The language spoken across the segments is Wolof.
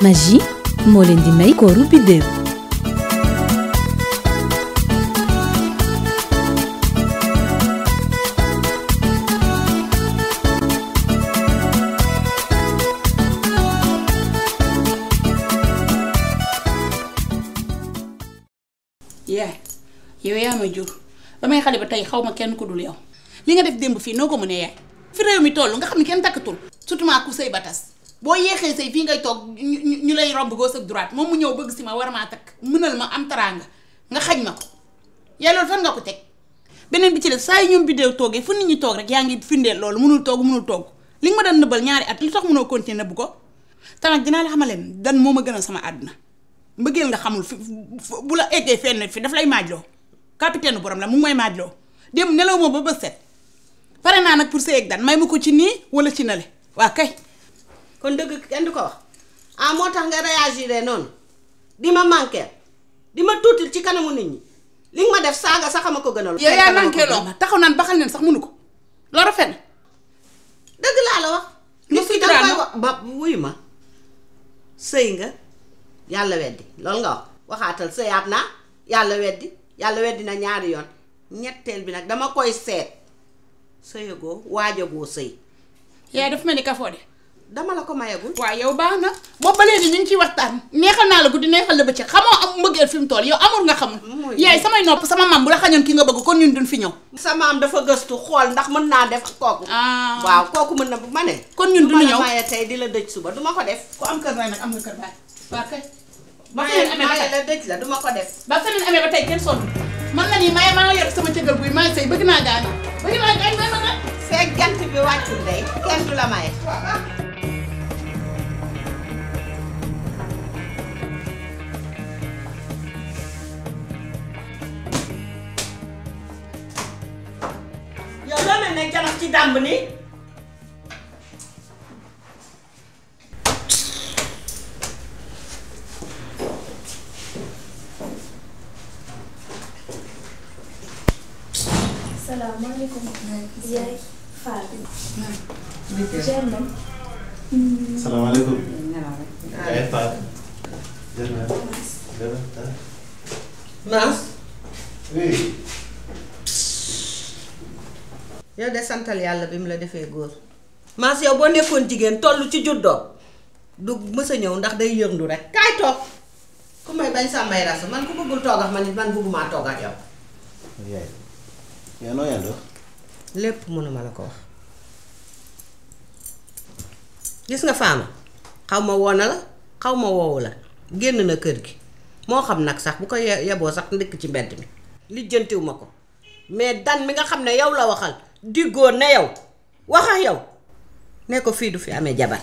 Magie moo leen di may kooru biddéew. yow yaa ma jur damay xale ba tey xaw ma kenn ku dul yow li nga def démb fii noo ko mënee yaay fi réew mi toll nga xam ne kenn takkatul surtout maa ku sëy ba tas boo yéexee sëy fii ngay toog ñu lay romb gauche ak droite moom mu ñëw bëgg si ma war maa takk mënal ma am taraanga nga xañ ma ko yaay loolu fan nga ko teg beneen bi ci def saa yi ñoom biddéew toogee fu nit ñi toog rek yaa ngi firndeel loolu mënul togg li nga ma daan nëbbal ñaari at li tax mënoo continuer nëbb ko tamit dinaa la xamal leen dan moo ma gënal sama àdduna mbëggeel nga xamul fi bu la eggee fenn fi daf lay maajloo capitaine borom la mu ngi may maajloo dem nelaw ma ba bët set pare naa nag pour sëy ak dan may ma ko ci nii wala ci nale waa kay. kon dëgg kenn du ko wax moo tax nga réagir noonu di ma manqué di ma tuutil ci kanamu nit ñi li nga ma def saaga sax ma ko gënal. yow yaa manqué loo ma taxaw naan baxal neen sax mënu ko loo rafet na. dëgg laa la wax. lu fi dara wax ba wuyu ma sëy nga yàlla weddi loolu nga wax waxaatal sëyaat naa yàlla weddi na ñaari yoon ñetteel bi nag dama koy seet sëyagoo waajagoo sëy. yaay dafa mel ni kafoo de. dama la ko mayagul. waaw yow baax na boobu ba léegi ñu ngi ciy waxtaan neexal naa la guddi neexal la bëccëg xamoo am mbëggeel fi mu toll yow amul nga xamul. yaay samay nopp sama maam bu la xañoon ki nga bëgg kon ñun duñ fi ñëw. sa maam dafa gëstu xool ndax mën naa def kooku. waaw kooku mën na bu ma ne. kon ñun duñu ñëw du ma la maye tey di la dëj suba du ma ko def. ku am kër baay nag am nga kër baay waaw kay. ba maye feneen amee ba la dëj la du ma ko def. ba feneen amee ba tey kenn sonn man la nii maye maa yor sama cëggal buy maay sëy bëgg naa gaañ may ma nga. fekk jant bi wàccul day kenn du la maye. yow loo mel ne janax ci dàmb ni salaamaaleykum. yaay Fatou. salaamaaleykum. yaay Fatou. Maas. oui. yow de santal yàlla bi mu la defee góor. Maas yow boo nekkoon jigéen toll ci juddoo du mës a ñëw ndax day yëndu rek kaay toog ku may bañ sa may ras man ku bëggul toog ak man it man bëggumaa toog ak yow. yaay. yaa noo yàlla. lépp mënuma la ko wax gis nga Fama xaw ma woo na la xaw ma woowu la génn na kër gi moo xam nag sax bu ko yeboo sax ndëkk ci mbedd mi lijjantiw ma ko mais dan mi nga xam ne yow la waxal diggoon ne yow wax ak yow ne ko fii du fi amee jabar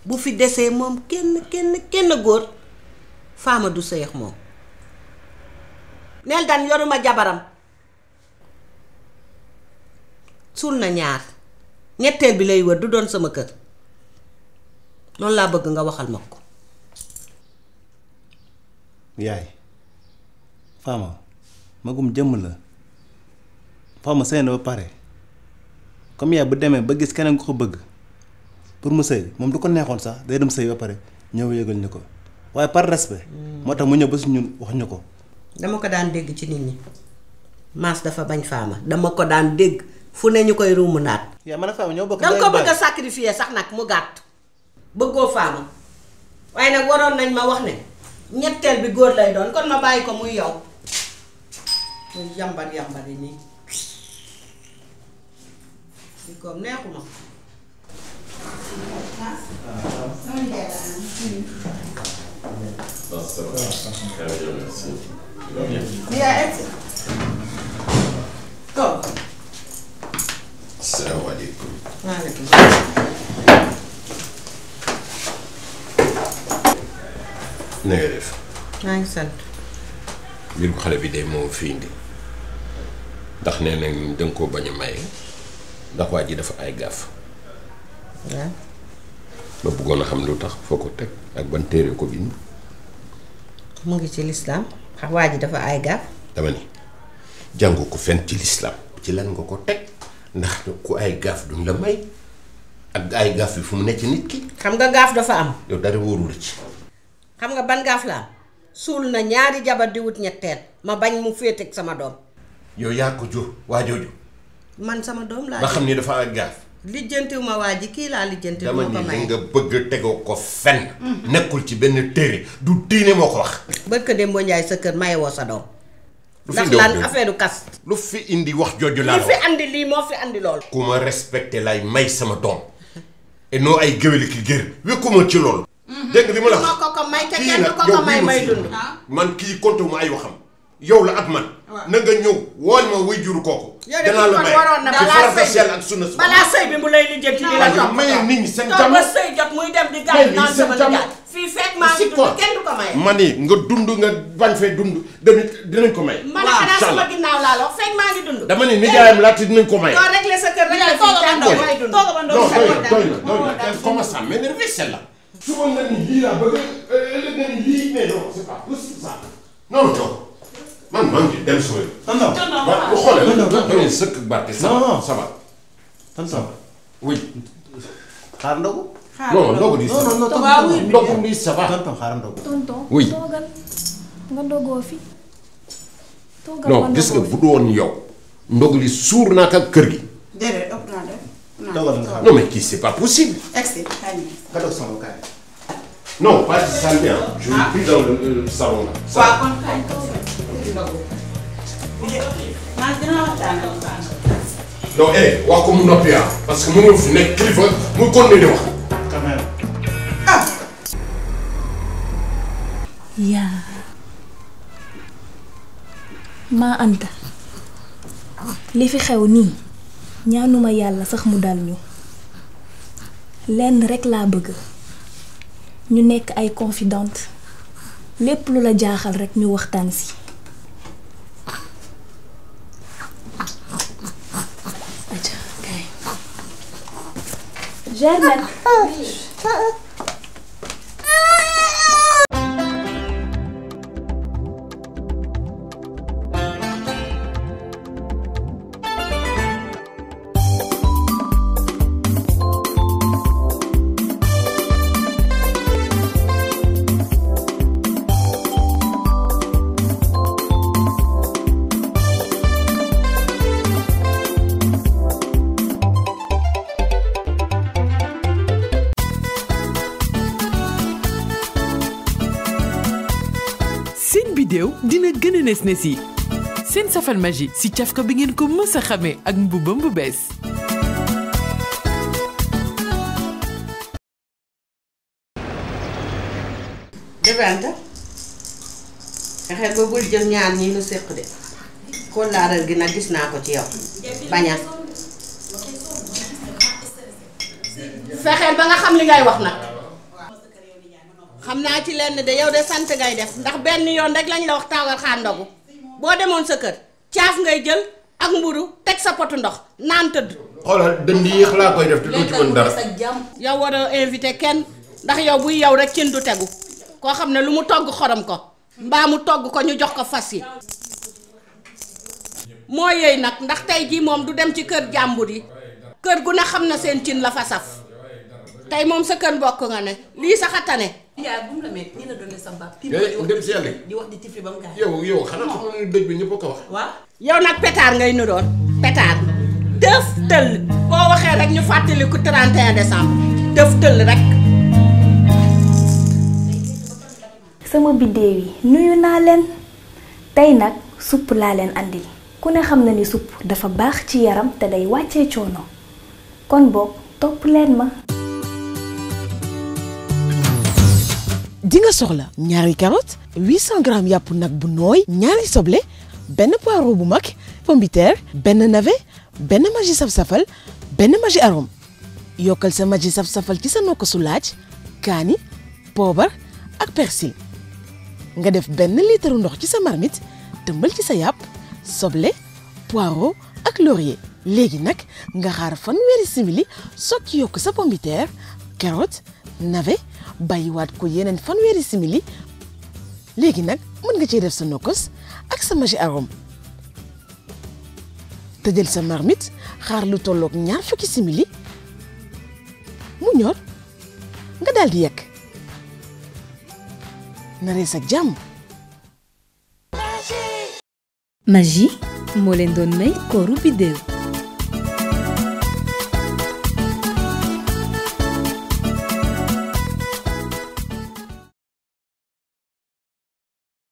bu fi desee moom kenn góor Fama du sëyex moom neel dan yoruma jabaram suul na ñaar ñetteel bi lay wër du doon sama kër loolu laa bëgg nga waxal ma ko. yaay Fama magum jëmm la Fama sëy na ba pare comme yaay bu demee ba gis keneen ku ko bëgg pour mu sëy moom du ko neexoon sax day dem sëy ba pare ñëw yëgal ñu ko waaye par respect moo tax mu ñëw ba si ñun wax ñu ko. dama ko daan dégg ci nit ñi Maas dafa bañ Fama dama ko daan dégg fu ne ñu koy ruumu naat. yaa man a Fama ñoo bokk. danga ko bëgg a sacrifier sax nag mu gàtt bëggoo Fama waaye nag waroon nañ ma wax ne ñetteel bi góor lay doon kon ma bàyyi ko muy yow muy yambar yambari nii di ko neexuma. Salaamaaleykum. Waaleykum. na nga def. maa ngi sant. mbir bu xale bi de moo fi indi ndax nee nañ danga koo bañ a maye ndax waa ji dafa ay gaaf. waaw. ma bëggoon a xam lu tax foo ko teg ak ban téere ko bind. mu ngi ci lislaam xam waa ji dafa ay gaaf. dama ni jàngu ko fenn ci lislaam ci lan nga ko teg ndax ku ay gaaf duñ la may ak ay gaaf yi fu mu nekk nit ki. xam nga gaaf dafa am. yow dara wóorul ci. xam nga ban gaaf la am suul na ñaari jabar di wut ñetteel ma bañ mu féeteeg sama doom. yow yaa ko jur waa jooju. man sama doom laa. nga xam ni dafa ak gaaf. lijjantiw ma waa ji kii laa lijjanti. dama moo ko ni may li nga bëgg tegoo ko fenn. nekkul ci benn téere du diine moo ko wax. barka Demba Ndiaye sa kër maye woo sa doom. lu fi ndax indi lan affaire du kas. lu fi indi wax jooju laa li fi andi lii moo fi andi lool. ku ma respecté lay may sama doom. et non ay géwéli ki gër wekkuma ci loolu. dégg nga li ma la wax moo ko ko may te kii kenn du nag ko ko yow may bii may ma dund. man kii compté wu ma ay waxam. yow la ak man. na nga ñëw wool ma way juru kooku. yow de danaa la kon may waroon na ci balaa farata sëy Yàlla ak sunna si. balaa sëy bi mu lay lijjanti di la topp. maye nit ñi seen toog jàmm. ba sëy jot muy dem di gaañ naan sama nijaay. fii fekk maa ngi dund kenn du ko maye. ma ni nga dund nga bañ fee dund tamit dinañ ko may. ma ne xanaa sama ginnaaw laa la wax fekk maa ngi dund. dama ni nijaayam laata dinañ ko may. doo réglé sa kër rek la fii tànn may dund. non doy na comment ça m'énerve celle-là. suba nga ni lii laa bëgg ëllëg nga ni lii mais non c'est pas possible ça. non non man maa ngi dem sama yoon. tonton waaw bu xoolee da ngay sëkk barke. non ça va. tonton. oui. xaar ndogu. non ndogu di. non ndogu di ça va. tonton xaar ndogu. tonton. Oui. toogal nga dogoo fi. toogal non gis nga bu doon yow. ndogu li suur naa ko kër gi. déedéet ëpp naa def. toogal nga xaar. non mais kii c'est pas possible. excellent kaay ñu. nga toog sama kaay. non pas du salé hein. Je vais plus dans le salon là. waaw kon kaay maa dina waxtaan ak non wax ko mu noppi ah. parce que mënul fi nekk kilifa muy continuer di wax. quand même. yaa maa Anta li fi xew nii ñaanuma yàlla sax mu dal ñu lenn rekk laa bëgg ñu nekk ay confidente lépp lu la jaaxal rekk ñu waxtaan si. aja kay Germaine. seen bidéo dina gën a nes yi seen safal magie si cafka bi ngeen ko mës a xamee ak mbubam bu bees. Anta fexeel ba bul jël ñaar ñi nu séq de kóllaaral gi nag gis naa ko ci yow bañal fexeel ba nga xam li ngay wax nag xam naa ci lenn de yow de sant ngay def ndax benn yoon rek lañ la wax taagal xaar ndogu boo demoon sa kër caaf ngay jël ak mburu teg sa potu ndox naan tëdd xoolal dënd yi laa koy def te du ci mën dara. yow war a invité kenn ndax yow buy yow rek cin du tegu koo xam ne lu mu togg xorom ko mbaa mu togg ko ñu jox ko fas yi moo yëy nag ndax tey jii moom du dem ci kër jàmbur yi kër gu ne xam na seen cin la fa saf tey moom sa kër mbokk nga ne lii sax a tane. yaa bu mu la met nii la doon sa mbaa. dem si yàlla di wax di tifli ba mu gaañ. yow xanaa xam nga dëj bi ñëpp a ko wax. waaw. yow nag pétard ngay nuroon pétard tëf tëll boo waxee rek ñu fàttaliku 31 décembre tëf tëll rek. sama biddéew yi nuyu naa leen tey nag supp laa leen andil ku ne xam na ni supp dafa baax ci yaram te day wàccee coono kon boog topp leen ma. di nga soxla ñaari carotte 800 grammes yàpp nag bu nooy ñaari soble benn poireau bu mag pombiteer benn navet benn magi saf-safal benn magi arôme yokkal sa magi saf-safal ci sa nokkasu laaj kaani poobar ak persil nga def benn litre ndox ci sa marmite tëmbal ci sa yàpp soble poireau ak laurier léegi nag nga xaar fanweeri simili soog ci yokk sa pombiteer carotte navet bàyyiwaat ko yeneen fanweeri simili léegi nag mën nga cee def sa nokkos ak sa magi arôme tëjal sa marmite xaar lu tolloog ñaar fukki simili ñor nga daal di yekk na rees ak jàmm. Magie moo leen doon may kooru biddéew.